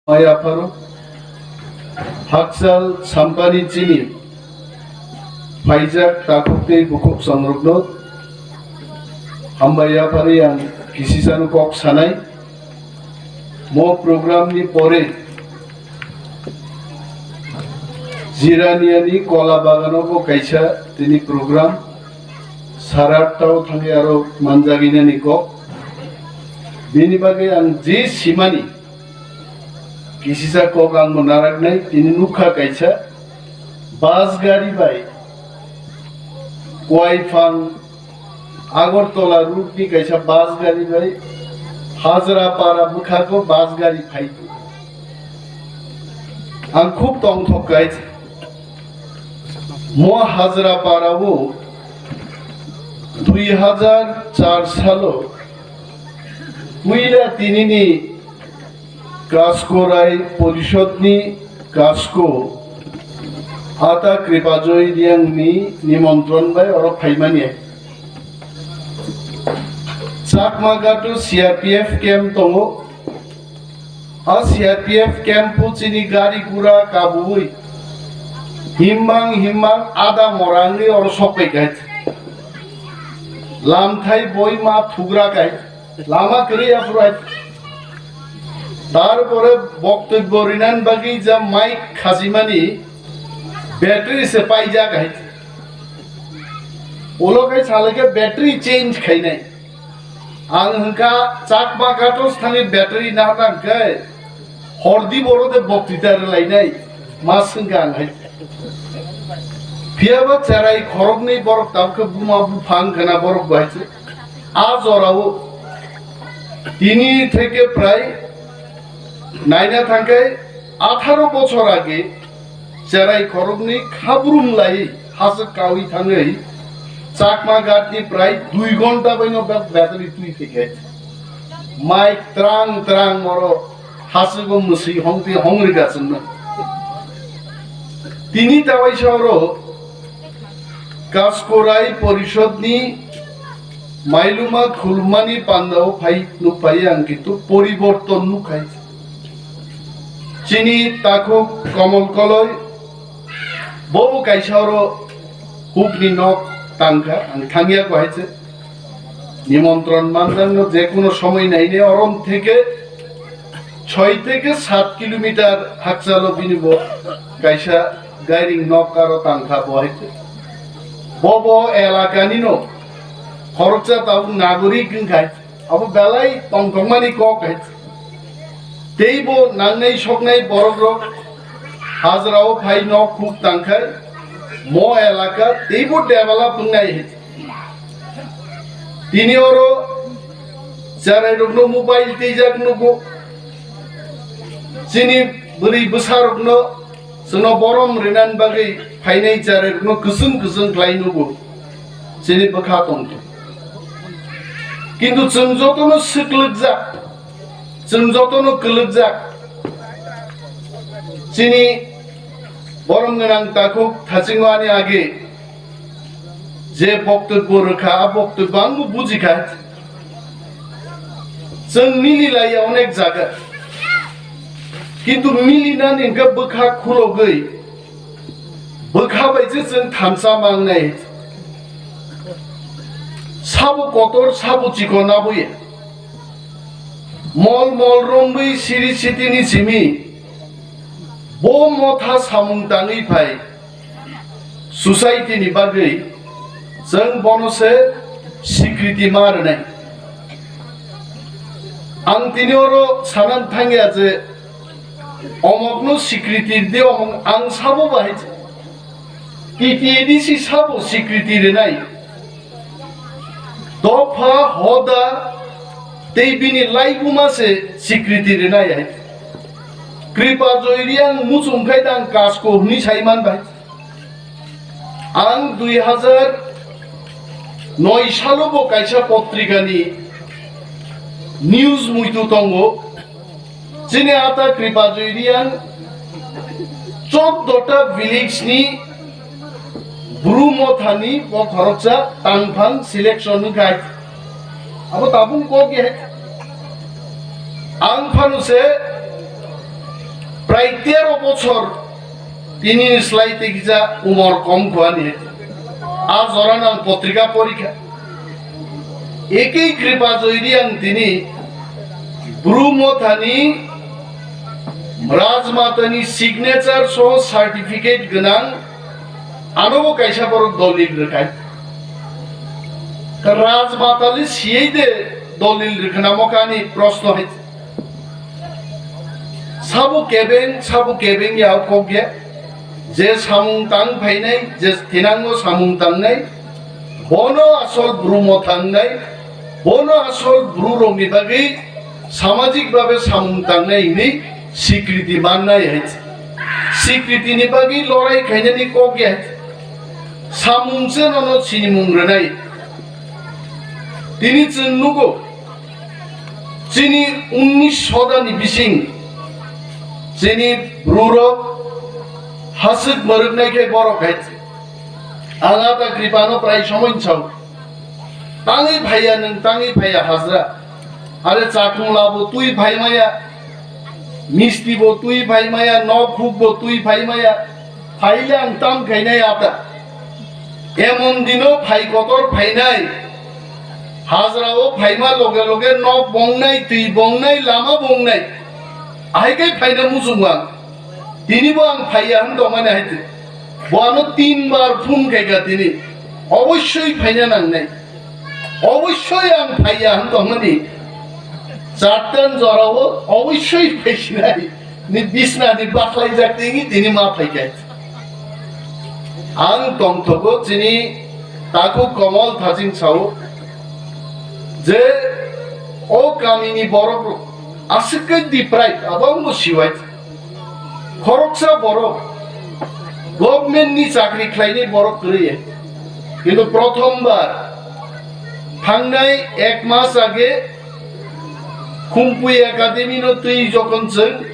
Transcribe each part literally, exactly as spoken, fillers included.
Mai apharo, hakchal sampani chini phaijak takhuk tei bukhuk songrokno hambai yapharwi ang kisisano kok sanai. Mo program ni pore Jiraniani Kola Bagano bo kaisa tini program, sara tao thangwi aro manjaginani kok. Bini bagwi ang je simani kisisa kok ang bo naraknai, tini nukha kaisa bus gari bai Kuaiphang Agartala route ni kaisa bus gari bai Hajrapara bwkhago bus gari phai. Ang khub tongthok kai. Mo Hajrapara o dui hajar char salo puila tinini Kasko Rai Porishod ni Kasko Ata Kripajoy Riang ni nimontron bai oro phaimani. Chakma Ghat o C R P F camp tongo. A C R P F camp o chini gari gura kabui himmang himmang ada morangwi oro sokpai kai. Lamthai boi ma thugra kai. Lama kwrwi aphuru hai. Tarpore boktobbo rinani bagwi ja mic khasimani battery se paijak hai. Ulo kai salai khe battery change khainai. Ang hwnkha Chakma Ghat o thangwi battery nahna hwnkhe hordi boro de boktita rwlainai ma swngkha ang hai. Phiyaba cherai khoroknwi borok tabukhe buma buphang khna borok bo hai se. A jorao tini theke prai naina thangkhe atharo bochor age cherai khoroknwi khabrum lai haswk kawi thangwi Chakma Ghat ni prai dui ghonta baino bak battery twi theke. Mai trang trang moro haswgo mwswi hongtwi hongri gachwngno. Tini tawaisa oro Kasko Rai Porishod ni mailuma khulumani pandao phai nukphai ang kintu poriborton nukhai. Chini takhuk Komol Koloi bobo kaisa oro hukni nok tangkha, ang thangya ko hai se. Nimontron manjakno je kono somoi naine orom theke choi theke sat kilometer hakchalo bini bo kaisa gairing nok aro tangkha bo hai se. Bobo elakani no khoroksa tabuk nagorik wngkha hai se. Abo belai tongthokmani kok hai se. Teibo nangnai soknai borokrok hajrao phai nok khuk tangkhai mo elaka teibo develop wngnai hai se. Tini oro cherairokno mobile twijak nugo. Chini bwrwi bwsarokno chwngno borom rinani bagwi phainai cherairokno kwchwng kwchwng khlai nugo. Chini bwkha tongtho. Kintu chwng jotono swklwkjak, chwng jotono kwlwkjak. Chini borom gwnang takhuk thachingo ani age je boktobbo rwkha, a boktobbo angbo bujikha. Chwng mililaiya onek jaga. Kintu milinani hwnkhe bwkha khulogwi, bwkha bai se chwng thansa mangnai. Sabo kotor, sabo chikon aboya. Mol mol romwi siri sitini simi bo motha samung tangwi phai. Society ni bagwi chwng bono se sikriti ma rwnai. Ang tini oro sanan thangya je omokno sikriti rwdi, omok ang sabo bahai je T T A D C sabo sikriti rwnai. Dopha hoda tei bini laibuma se sikriti rwnai hai. Kripa Joy Riang muchung khai dang kasko hwnwi sai man bai. Ang dui hajar noi salo bo kaisa potrikani news muitu tongo. Chini ata Kripa Joy Riang choddo ta village ni Bru mothani bo khoroksa tangphang selection wngkha. Abo tabung kok ye. Ang phano se Prai tero bochor tini ni slai tei kisa umor kom khuani. A jora nang potrika porikha. Ekei kripa joiri ang tini Bru Mothani Rajmatani signature soho certificate gwnang anobo kaisa borok dolil rwkha. Rajmatali siyei de dolil rwkhnamo kani proshno hai. Sabo kebeng, sabo kebeng ya kok ya. Je samung tang phainai, je thinango samung tangnai, bono asol Bru Motha wngnai, bono asol Bru rokni bagwi samajik babe samung tangnai hinwi sikriti mannai hai. Sikriti ni bagwi lorai khainani kok ya hai. Samung se nono sinimung rwnai. Tini chwng nugo, chini unnish sodani bising chini Bru rok haswk mwrwknai khe borok hai. Ang a ta kripano prai somoi sao. Tangwi phaiya nwng, tangwi phaiya hajra. Are chakung labo twi phaimaya, misti bo twi phaimaya, nok huk bo twi phaimaya. Phaile ang tam khainai ata. Emon dino phai kotor phainai. Hajra o phaima loge loge nok bongnai, twi bongnai, lama bongnai. Ahai kai phaina muchung ang. Tini bo ang phaiya hwn tongmani hai twi. Bo ano tin bar phone khaika tini. Obossoi phaina nangnai. Obossoi ang phaiya hwn tongmani. Chartan jorao obossoi phaisinai. Ni bisna ni bakhlai jak tini, tini ma phaikai. Ang tongthogo chini takhuk Komol Thaching sao je o kamini borok aswk khe deprived, abang bo siwai. Khoroksa borok government ni chakri khlainai borok kwrwi. Kintu prothom bar thangnai ek mas age Khumpui Academy no twi jokon chwng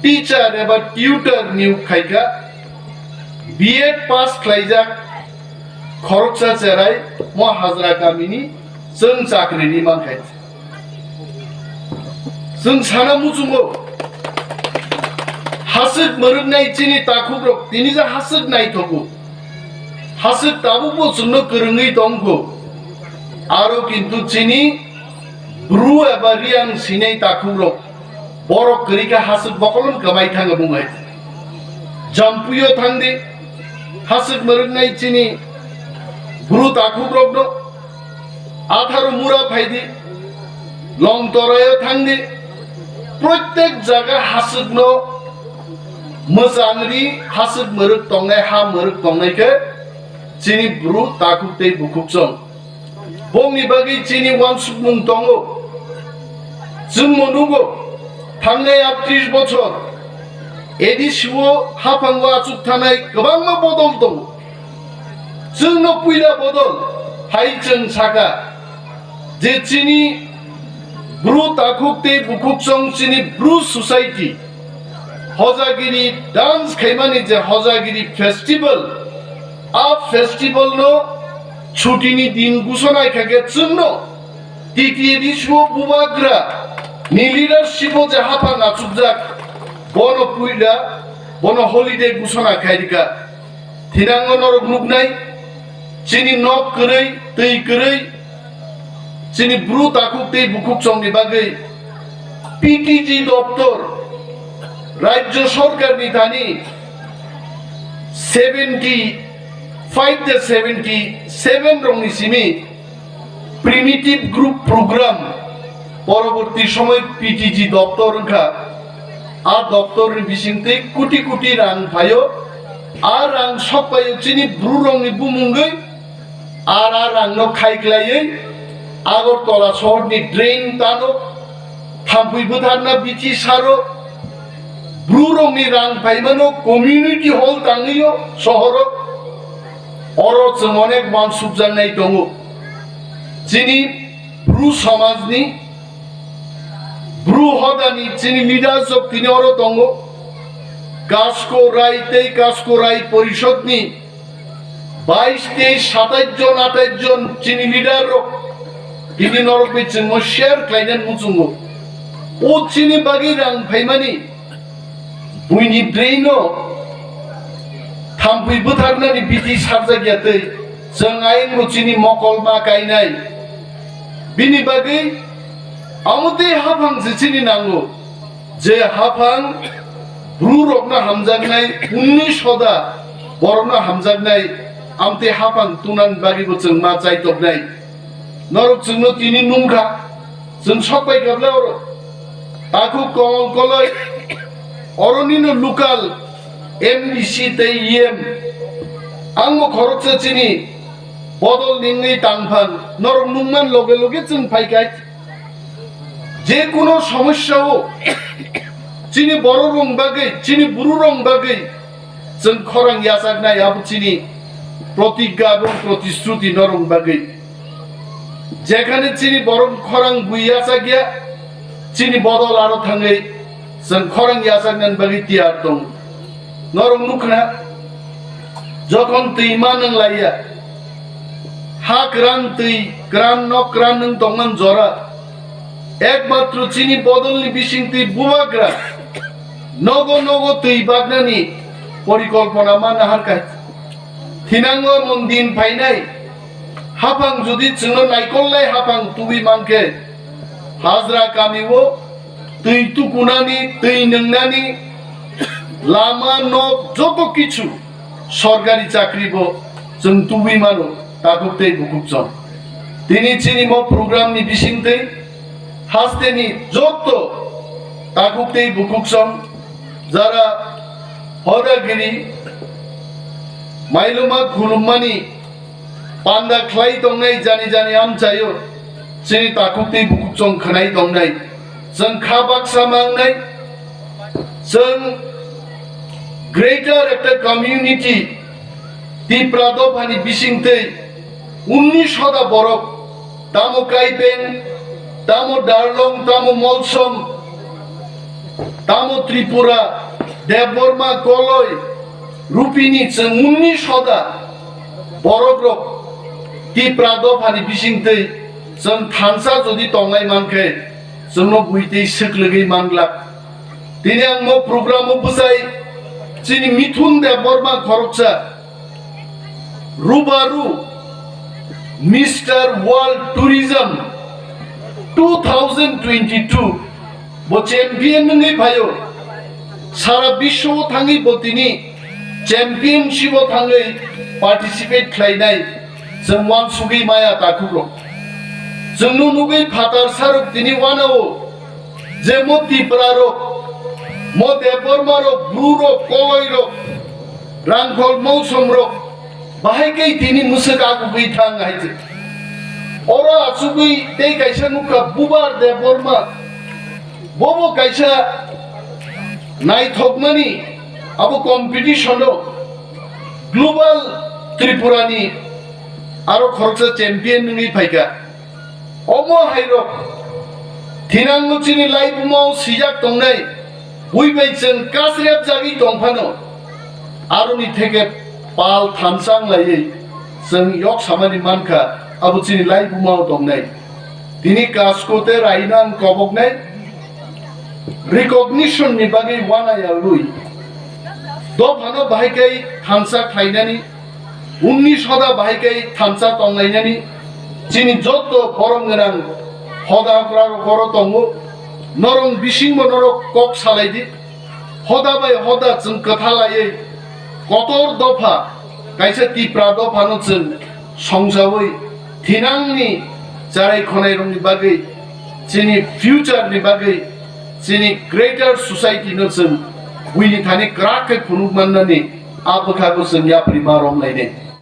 teacher eba tutor niyok khaikha, B Ed pass khlaijak khoroksa cherai mo hajra kamini chwng chakri ni mankhai. Chwng sana muchungo haswk mwrwknai chini takhukrok tini ja haswk naithogo. Haswk tabukbo chwngno kwrwngwi tongkho. Aro kintu chini Bru eba Riang sinai takhukrok borok kwrwi kha haswk bokolon kwmai thangwi bung hai. Jampuio thangdi haswk mwrwknai chini Bru takhukrokno. Atharo mura phaidi, Longtoraio thangdi, protek jaga haswkno mwchangri, haswk mwrwk tongnai, ha mwrwk tongnai khe chini Bru takhuk tei bukhuk chwng. Bongni bagwi chini uansukmung tongo. Chwngbo nugo, thangnai atris bochor A D C o haphango achuk thanai kwbangma bodol tongo. Chwngno puila bodol hai chwng saka je chini Bru takhuk tei bukhuk chwng chini Bru society Hojagiri dance khaimani je Hojagiri festival, a festival no chutini din gusonai kha khe chwngno T T A D C o bubagra ni leadership o je haphang achukjak, bono puila, bono holiday gusona khairika. Thinango norok nuknai, chini nok kwrwi, twi kwrwi, chini Bru takhuk tei bukhuk chwngni bagwi P T G doptor, Rajya Sorkarni thani seventy five de seventy seven rokni simi Primitive Group Program, poroborti somoi P T G doptor wngkha. A doptorni bisingtwi koti koti rang phaio. A rang sok phaio chini Bru rokni bumungwi. Ar a rangno khai klaiwi Agartala sohorni drain tano, thampui bwtharna bithi saro. Bru rokni rang phaimano community hall tangwio sohoro. Oro chwng onek uansukjaknai tongo. Chini Bru samajni, Bru hodani chini leaders rok tini oro tongo. Kasko Rai tei Kasko Rai Porishodni bais tei satais jon, atais jon chini leader rok tini norok bai chwngno share khlainani muchungo. O chini bagwi rang phaimani Buini brain-o thampui bwtharnani biti sarjakya twi chwng ayangno chini mokol ma kainai. Bini bagwi amo tei haphang se chini nango, je haphang bru rokno hamjaknai, unni soda borokno hamjaknai, amtwi haphang tunani bagwibo chwng ma chaitoknai. Norok chwngno tini nungkha, chwng sokpai kha bwle oro. Takhuk Komol Koloi, oro nino local M D C tei E M. Angbo khoroksa chini bodol ningwi tangphang, norok nungman loge loge chwng phaikhai. Je kuno somossya-o chini borok rong bagwi, chini buru rong bagwi chwng khorang yachaknai, abo chini protigga ebong protishruti norok bagwi. Jekhane chini borok khorang bui yachakya, chini bodol aro thangwi chwng khorang yachaknani bagwi tiyar tongo. Norok nukha, jokhon twi ma nwnglaiya, ha kwran twi kwran nok kwran nwng tongmani jora, ekmatro chini bodolni bisingtwi bubagra nogo nogo twi baknani porikolpona ma naharkha. Thinango emon din phainai, haphang jodi chwngno naikollai haphang tubui mankhe, hajra kamio twi tukunani, twi nwngnani, lama, nok, joto kichu sorkari chakribo chwng tubui mano, takhuk tei bukhuk chwng. Tini chini mo programni bisingtwi hasteni joto takhuk tei bukhuk chwng jara hodagiri mailuma khulummani panda khlai tongnai, jani jani amchaio chini takhuk tei bukhuk chwng khwnai tongnai. Chwng kha baksa mangnai, chwng greater ekta community Tipra dophani bisingtwi unni soda borok, tamo Kaibeng, tamo Darlong, tamo Molsom, tamo Tripura, Debbarma, Koloi, Rupini, chwng unni soda borok rok Tipra dophani bisingtwi chwng thansa jodi tonglai mankhe, chwngno buitwi swklwgwi manglak. Tini ang mo program o bwsai chini Mithun Debbarma khoroksa, Rubaru Mister World Tourism two thousand twenty-two bo champion wngwi phaio. Sara biswo thangwi bo tini championship o thangwi participate khlainai. Chwng uansugwi maya takhukrok, chwngno nugwi phatar sarok tini uanao. Je mo Tipra rok, mo Debbarma rok, Bru rok, Koloi rok, Rangkhol Mousom rok, bahai khe tini mwswk agugwi thang hai se. Oro achugwi tei kaisa nukha Bubar Debbarma, bobo kaisa naithokmani abo competition o Global Tripura ni aro khoroksa champion wngwi phaikha. Omo hairok thinangno chini laibumao sijak tongnai, bui bai chwng kasrep jagwi tongphano, aroni theke pal thansa wnglaiwi chwng yok samani mankha, abo chini laibumao tongnai. Tini kasko tei rainang koboknai recognition ni bagwi uanayarwi dophano bahai khe thansa khlainani, unni soda bahai khe thansa tonglainani, chini joto borom gwnang hoda hokra rok oro tongo, norok bisingbo norok kok salai di, hoda bai hoda chwng kwtha laiwi kotor dopha, kaisa Tipra dophano chwng songjawi thinangni charai khonai rokni bagwi, chini future ni bagwi, chini greater society no chwng buini thani kwrak khe phunuk mannani a bwkhago chwng yapri ma romlainai.